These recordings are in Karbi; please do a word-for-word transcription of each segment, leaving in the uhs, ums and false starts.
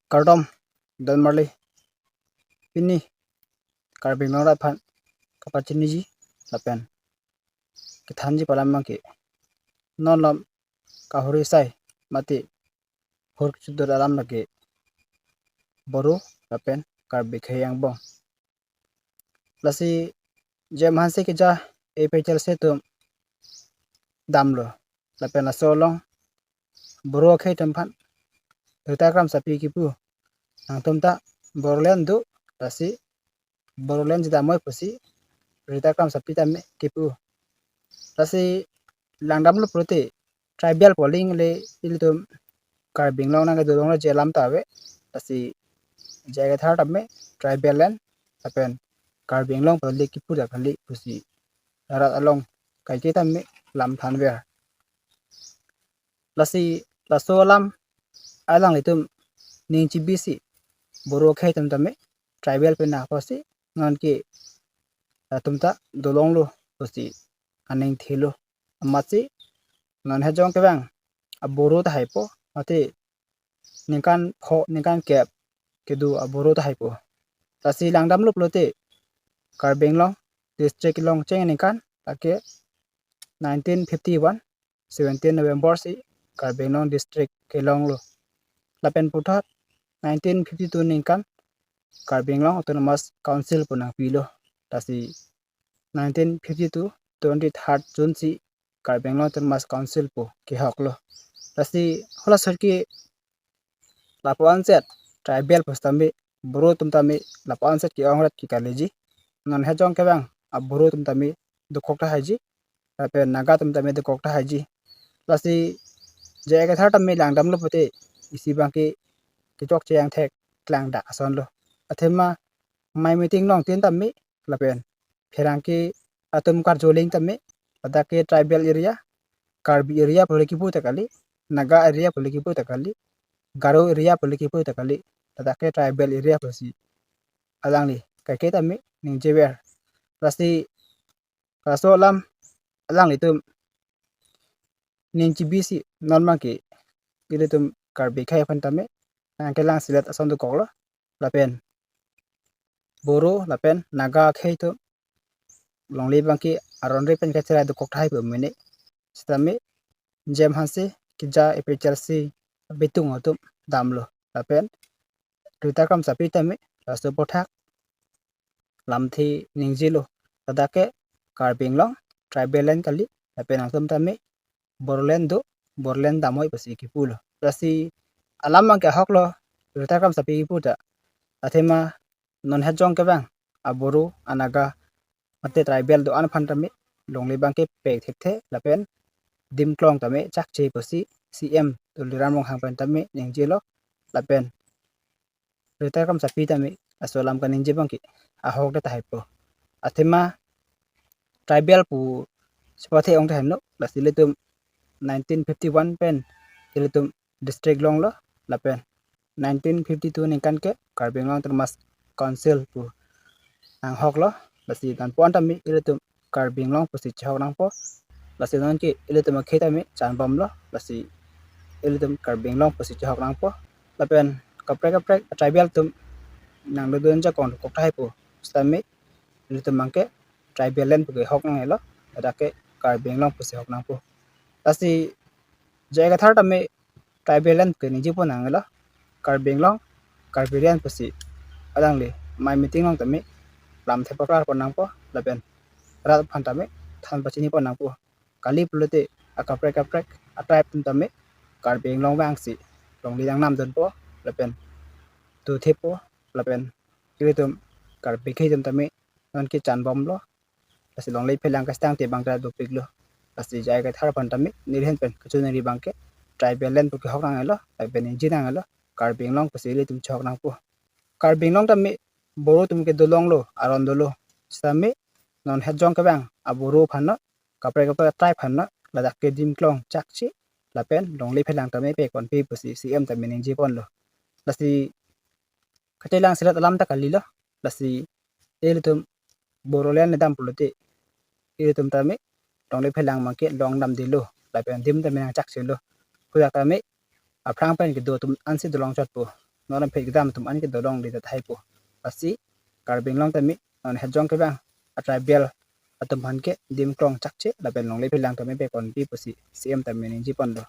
Kardom, don marli. Pini Karbi Anglong arat aphan kapachiniji lapen kethanji pu alam abangke, non lom kahuri asai mate hur kechidur alam lake Boro lapen Karbi akhei angbong. Lasi J M Hanse keja A P H L C atum damlo, lapen laso along Boro akhei atum aphan rita kramsapi kipu, nangtum ta Bodoland do, lasi Bodoland si damnoi pusi rita kramsapi tame kipu. Lasi langdamlo pulote tribal pu aling le ilitum Karbi Anglong nangkedolonglo je alam ta ave. Lasi J I Kathar tame tribal land lapen Karbi Anglong pu le kipu ta kali pusi arat along kaike tame lam thanver. Lasi laso alam alanglitum ning chibisi Boro akhei atum tame tribal pen na pusi nonke latum ta dolonglo pusi aning thelo. Amatsi non hejong kevang a Boro tahaipo, mate ningkan pho ningkan kep kedo a Boro tahaipo. Lasi langdamlo pulote Karbi Anglong district along cheng ningkan lake nineteen fifty-one, seventeen November si Karbi Anglong district kelonglo. Lapen puthot nineteen fifty-two ningkan Karbi Anglong Autonomous Council pu nangpilo. Lasi nineteen fifty-two twenty-third June si Karbi Anglong Autonomous Council pu kehoklo. Lasi hala asor ke lapu-an set tribal pu sitame Boro atum tame lapu-an set ke-ongret ke kaliji. Non hejong kevang a Boro atum tame dokok tahaiji, lapen Naga atum tame dokok tahaiji. Lasi J I Kathar tame langdamlo pulote isi abangke kechokche angthek klangdak asonlo. Athema mai meeting along tin tame lapen pherangke atum karjuling tame ladak ke tribal area, Karbi area pu le kipu ta kali, Naga area pu le kipu ta kali, Garo area pu le kipu ta kali, ladak ke tribal area pusi alangli kaike tame ningjever. Lasi laso alam alanglitum ning chibisi non abangke ilitum Karbi akhei aphan tame nangkelang selet ason dokoklo, lapen Boro lapen Naga akhei atum longle abangke aron ri pen kacherai dokok tahai pu mene. Sitame J M Hanse keja A P H L C abitung atum damlo, lapen rita kramsapi tame laso aphuthak lamthe ningjelo, ladak ke Karbi Anglong tribal land kali, lapen nangtum tame Bodoland do, Bodoland damnoi pusi kipulo. Lasi alam abangke ahoklo, rita kramsapi kipu ta. Athema non hejong kevang a Boro, a Naga mate tribal do-an aphan tame longle abangke pek thekthe lapen dim klong tame chakche pusi C M Tuliram Ronghang pen tame ningjelo, lapen rita kramsapi tame laso alam kaningje abangke ahok det tahaipo. Athema tribal pu chepathe-ong tahai no, lasi ilitum nineteen fifty-one pen ilitum district longlo, lapen nineteen fifty-two ningkan ke Karbi Anglong Autonomous Council pu nanghoklo. Lasi non pu-an tame ilitum Karbi Anglong pusi chehok nangpo. Lasi non ke ilitum akhei tame chanbomlo. Lasi ilitum Karbi Anglong pusi chehok nangpo. Lapen kaprek kaprek tribal atum nangdodun jakong dokok tahaipo sitame ilitum abangke tribal land pu kehok nanglo, ladak ke Karbi Anglong pusi hok nangpo. Lasi J I Kathar tame tribal land pu keningje pon nanglo, Karbi Anglong, Karbi land pusi alangli mai meeting along tame lamthe paklar pon nangpo, lapen rat aphan tame than pachini pon nangpo. Kali pulote akaprek kaprek a tribe atum tame Karbi Anglong vangsi longle nangnamdunpo, lapen dothepo, lapen ilitum Karbi akhei atum tame non ke chanbomlo. Lasi longle phelang kastang te abang ta dopiklo. Lasi J I Kathar aphan tame nelihin pen kachiningri abangke tribal land pu kehok nanglo, lapen ningje nanglo, Karbi Anglong pusi ilitum chehok nangpo. Karbi Anglong tame Boro atum kedolonglo, aron dolo. Sitame non hejong kevang a Boro aphan no, kaprek kaprek tribe aphan no, ladak ke dim klong chakche lapen longle phelang tame pek ponpe pusi C M tame ningje ponlo. Lasi kachelang selet alam ta kalilo. Lasi ilitum Bodoland dam pulote ilitum tame longle phelang abangke long damdelo, lapen dim tame nangchakchelo. Kodak tame aphrang pen kedo atum ansi dolong chotpo. non phe kedam atum an ke dolong di tahai po. Lasi Karbi Anglong tame non hejong kevang a tribal atum aphan ke dim klong chakche lapen longle phelang tame pekon pi pusi C M tame ningje pon do.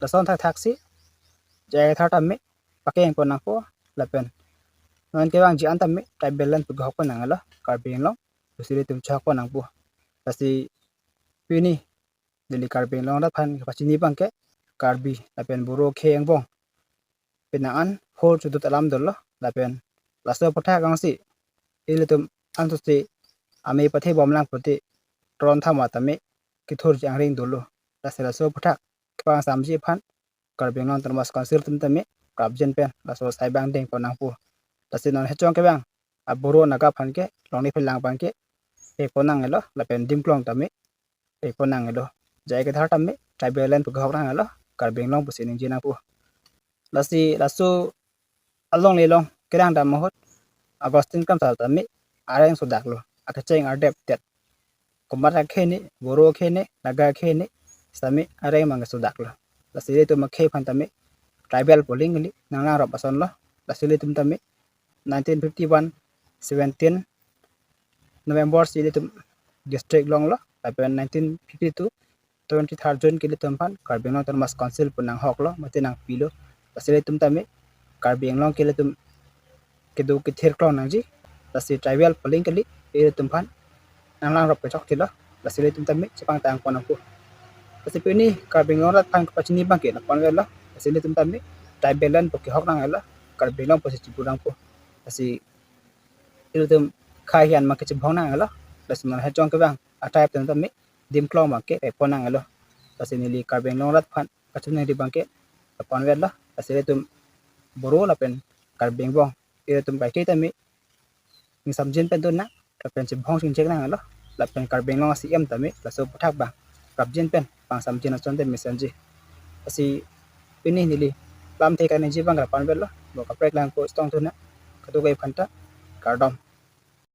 Lason thakthak si J I Kathar tame pakeng pon nangpo lapen non kevangji an tame tribal land pu kehok pon nanglo Karbi Anglong pusi ilitum chehok pon nangpo. Lasi pini neli Karbi Anglong arat aphan kepachini abang ke Karbi lapen Boro akhei angbong penang an hor chudut alam dolo lapen laso aputhak angsi ilitum antusi ame pathe bomlang pulote tron thama tame kethurji angring dolo. Lasi laso aputhak kepangsamji aphan Karbi Anglong Autonomous Council atum tame prapjin pen laso asai abang deng pon nangpo. Lasi non hejong kevang a Boro Naga aphan ke longle phelang abang ke pek pon nanglo lapen dim klong tame pek pon nanglo. J I Kathar tame tribal land pu kehok nanglo Karbi Anglong pusi ningje nangpo. Lasi laso alongle along kerang dam ahut Augustine Kamsar tame areng sodaklo, akecheng ardep det. Komat akhei ne, Boro akhei ne, Naga akhei ne, sitame areng abang sodaklo. Lasi ilitum akhei aphan tame tribal poling kali nanglangrop asonlo. Lasi ilitum tame nineteen fifty-one, seventeen November si ilitum district longlo, lapen nineteen fifty-two twenty-third June ke ilitum aphan Karbi Anglong Autonomous Council pu nanghoklo, mate nangpilo. Lasi ilitum tame Karbi Anglong ke ilitum kedo kethir klong nangji. Lasi tribal poling kali ilitum aphan nanglangrop kechok tilo. Lasi ilitum tame chepangtang pon nangpo. Lasi pini Karbi Anglong arat aphan kepachini abang ke lapu-an avelo. Lasi ilitum tame tribal land pu kehok nanglo, Karbi Anglong pusi chipu nangpo. Lasi ilitum khei hian abang ke chibhong nanglo. Lasi non hejong kevang a tribe atum tame dim klong abang ke pek pon nanglo. Lasi neli Karbi Anglong arat aphan kachiningri abang ke lapu-an avelo. Lasi ilitum Boro lapen Karbi angbong ilitum kaiketa tame ingsamjin pen dun nang lapen chibhong chingchek nanglo. Lapen Karbi Anglong a C M tame laso aputhak abang prapjin pen pangsamjin ason tame senji. Lasi pini neli lamthe kaningje abang ke lapu-an avelo. Mo kaprek lang ko stong tuna. Katukai aphanta kardom.